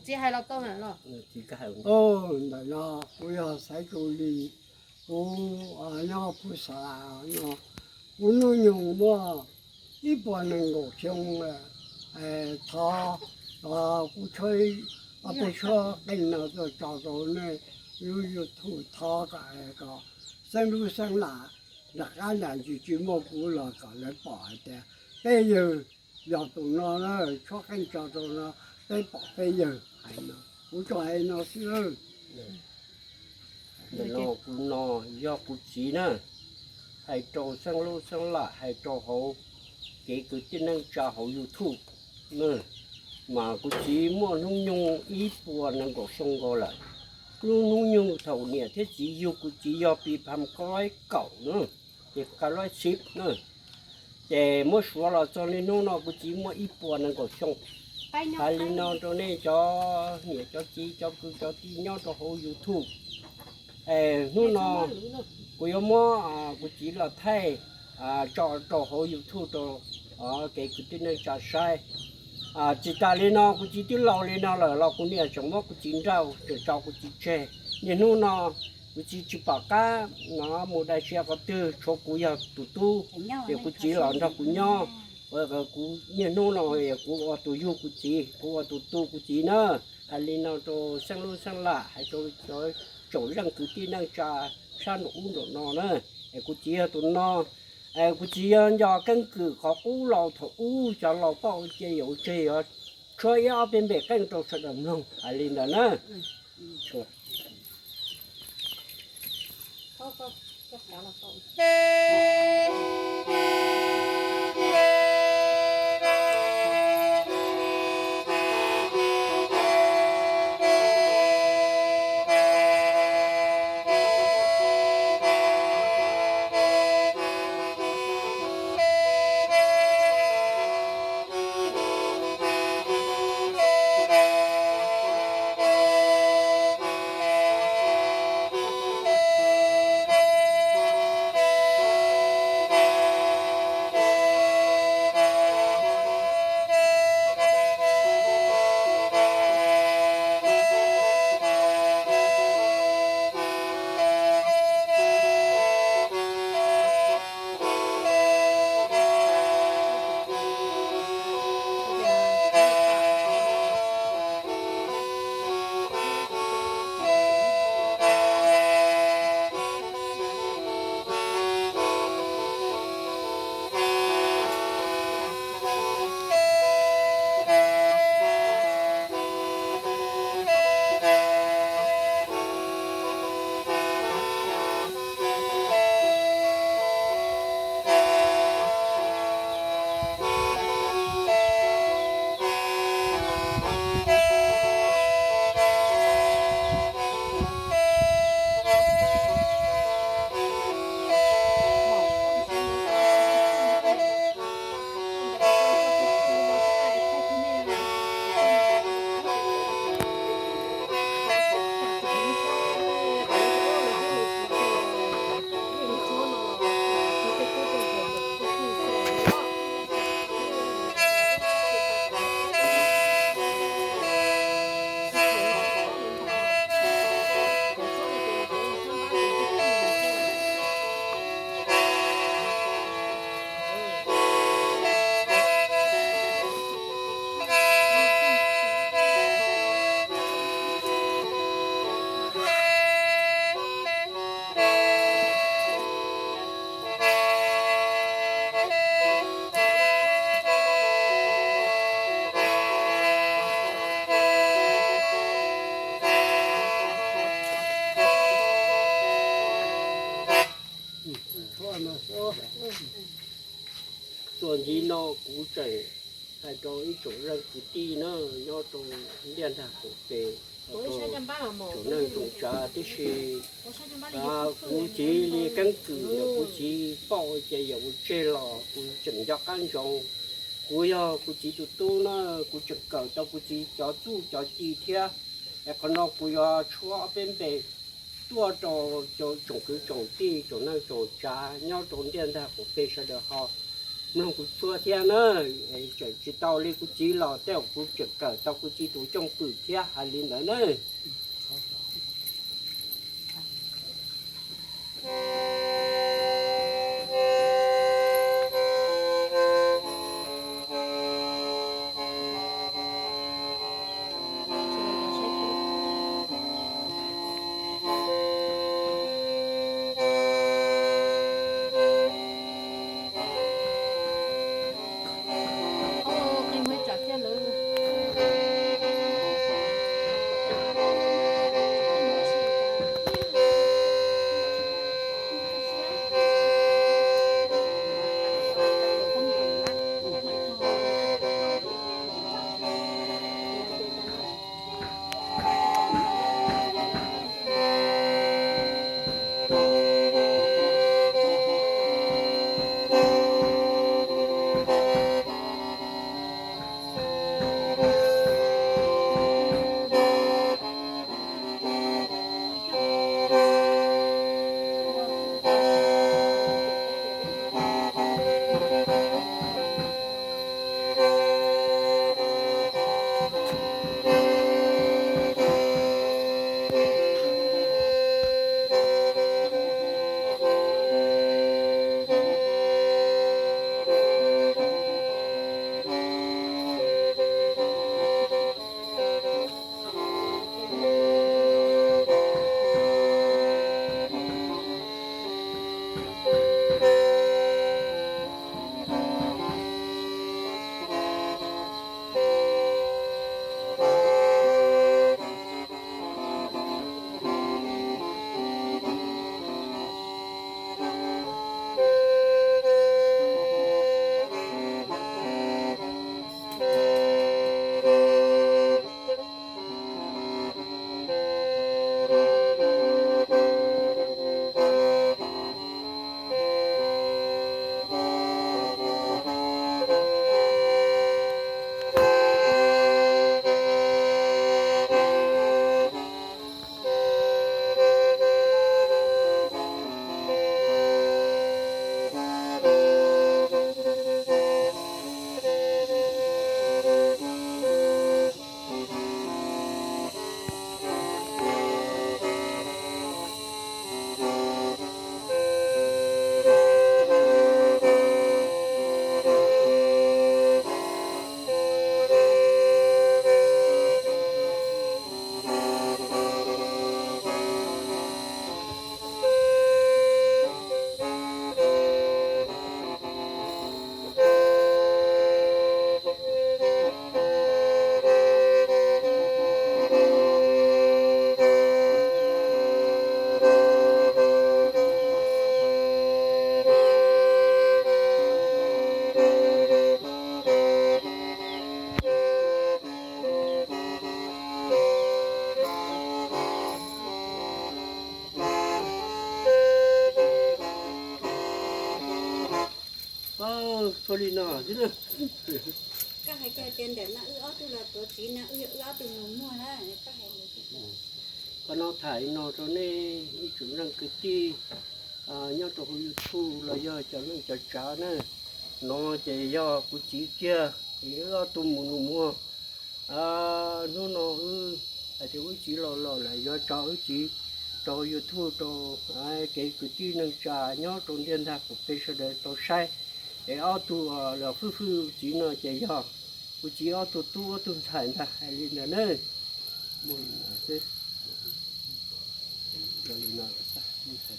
Txiv hais los tau na los. Ntawm no kuv yog Xaiv Tsu Lis, kuv nyob Phu Xa no, kuv hnub nyoog muaj ib puas nees nkaum xyoo lawm. Thov kuv tshuab, ob peb suab qeej no tuaj tso rau nej lub YouTube, thov kom xeeb lub xeeb lam nram qab nram ntsis tsis muaj kuv los kom lawv pom hais tias peb yawg yog tus no na, tshuab qeej tso rau no, peb pom peb yawg hais no. Kuv tsuas hais no xwb. Ntawm no kuv no yog kuv txiv na, hais rau xeeb lub xeeb lam, hais rau hauv kev kwv tij neej tsa hauv YouTube na. Mas kuv txiv muaj hnub nyoog ib puas nees nkaum xyoo nkaus lawm. Lub hnub nyoog thaum niam thiab txiv yug kuv txiv yog pib pham kaum ib kaum na, ces kaum ib xib na. Ces muab suav los txog niaj hnub no kuv txiv muaj ib puas nees nkaum xyoo. Hais li no rau nej cov niam cov txiv cov kwv cov tij nyob rau hauv YouTube. Hnub no kuv yuav muab kuv txiv los thaij tso rau hauv YouTube rau kev kwv tij neej tsa saib. Tsis tas li no kuv txiv twb laus li no lawm los kuv niam tseem muab kuv txiv nrauj, tseem tso kuv txiv tseg. Niaj hnub no kuv txiv tsis pom qab no mus dai sia qhov twg, tshuav kuv yog tus tub, ces kuv txiv los nrog kuv nyob. Kuv niaj hnub no kuv ua tus yug kuv txiv, kuv ua tus tu kuv txiv na. Hais li no rau xeeb lub xeeb lam, hais rau cov tsoom zeej kwv tij neej tsa sab nraum ub nraum no na. Es kuv txiv yog tus no, kuv txiv yog nco keeb kwm qhov qub laus thaum ub cov laus pauj ua cia yuav ua tseg, yuav tshuab ib ob peb npe qeej rau sawv daws mloog hais li ntawd na. Tuaj ntxiv no kuv tseem hais rau ib tsoom leej kwv tij na, nyob rau ntiaj tag qaum pem, tsoom neej tsoom tsav tib si. Kuv txiv li keeb kwm, kuv txiv pauj ua ces yog ua tseg los kuv tseem nco qab ntsoov. Kuv yog kuv txiv tus tub na, kuv tseem kawm tau kuv txiv cov txuj cov ci thiab. Es qhov no kuv yuav tshuab ob peb npe tuaj rau tsoom kwv tsoom tij, tsoom neej tsoom tsav nyob rau ntiaj ntag qaum pem sawv daws ho Mloog kuv txhua thiab na, tseem tsis tau li kuv txiv los tej zaum kuv tseem kawm tau kuv txiv tus cwj pwm thiab, hais li ntawd na. Ua li no xwb na. Koj hais tias ntawm no wb ob tug los tuav txiv no wb yog wb ob tug nus muag na, koj hais ntawd. Qhov no tham li no rau nej ib tsoom neeg kwv tij nyob rau hauv YouTube los yog cov neej cov tsav na. No ces yog kuv txiv kiag, wb ob tug mus nus muag. Hnub no wb hais tias wb txiv los los lawm yuav tso wb txiv rau YouTube rau kev kwv tij neej tsa nyob rau ntiaj ntag kuv peb sawv daws tau saib. Es ob tug los fwj fwj txiv no ces yog kuv txiv ob tug tub ob tug ntxhais ntag, hais li ntawd na. Muaj li no xwb. Ua li no xwb, ntxhais